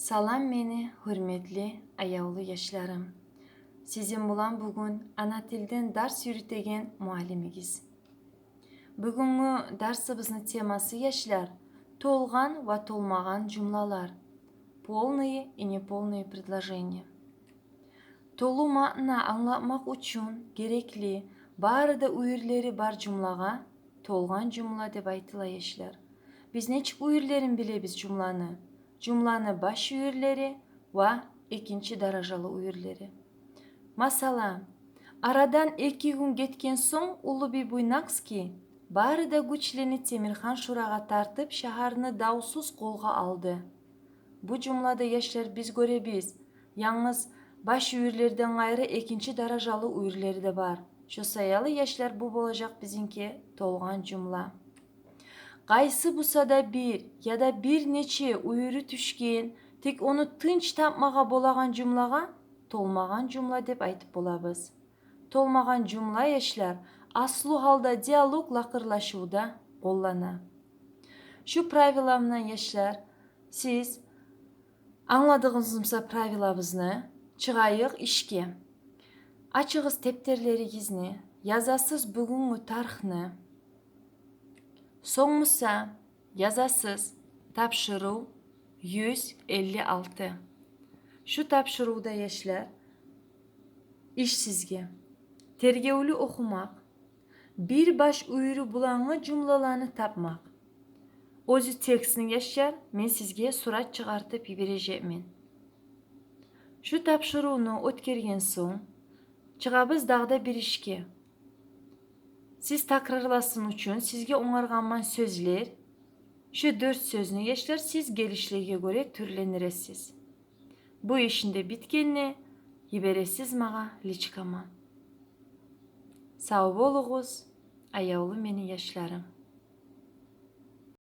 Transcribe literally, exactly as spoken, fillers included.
Салам, мени гьюрметли аявлу яшларым. Сизин булан бугюн ана тилден дарс юрютеген муаллимигиз. Бугюнгю дарсыбызны темасы, яшлар, толгъан ва толмагъан жумлалар. Полные и неполные предложения. Толу маъна англатмакъ учун герекли бары да уьюрлери бар жумлагъа толгъан жумла деп айтыла, яшлар. Биз нечик уьюрлерин билебиз жумланы? Жумланы баш уьюрлери ва экинчи даражалы уьюрлери. Масала, арадан эки гюн гетген сонг Уллубий Буйнакский бары да гючлени Темирхан-Шурагъа тартып, шагьарны давсуз къолгъа алды. Бу жумлада, яшлар, биз гёребиз, янгыз баш уьюрлерден къайры экинчи даражалы уьюрлер де бар. Шо саялы, яшлар, бу болажакъ бизинки толгъан жумла. Къайсы буса да бир яда бир нече уьюрю тюшген, тек ону тынч тапмагъа болагъан жумлагъа толмагъан жумла деп айтып болабыз. Толмагъан жумла, яшлар, аслу гьалда диалог лакъырлашывда къоллана. Шу правила булан, яшлар, сиз англадыгъыз буса правилабызны, чыгъайыкъ ишге. Ачыгъыз тептерлеригизни, язасыз бугюнгю тархны. Сонг буса язасыз тапшырыв юз элли алты. Шу тапшырывда, яшлар, иш сизге: тергевлю охумакъ, бир баш уьюрю булангъы жумлаланы тапмакъ. Оьзю текстни, яшлар, мен сизге сурат чыгъартып йибережекмен. Шу тапшырывну оьтгерген сонг, чыгъабыз дагъы да бир ишге. Сиз такрарласын учун сизге онгаргъанман сёзлер. Шу дёрт сёзню, яшлар, сиз гелишлеге гёре тюрлендиресиз. Бу ишни де битгенде йибересиз магъа личкама. Сав болугъуз, аявлу мени яшларым.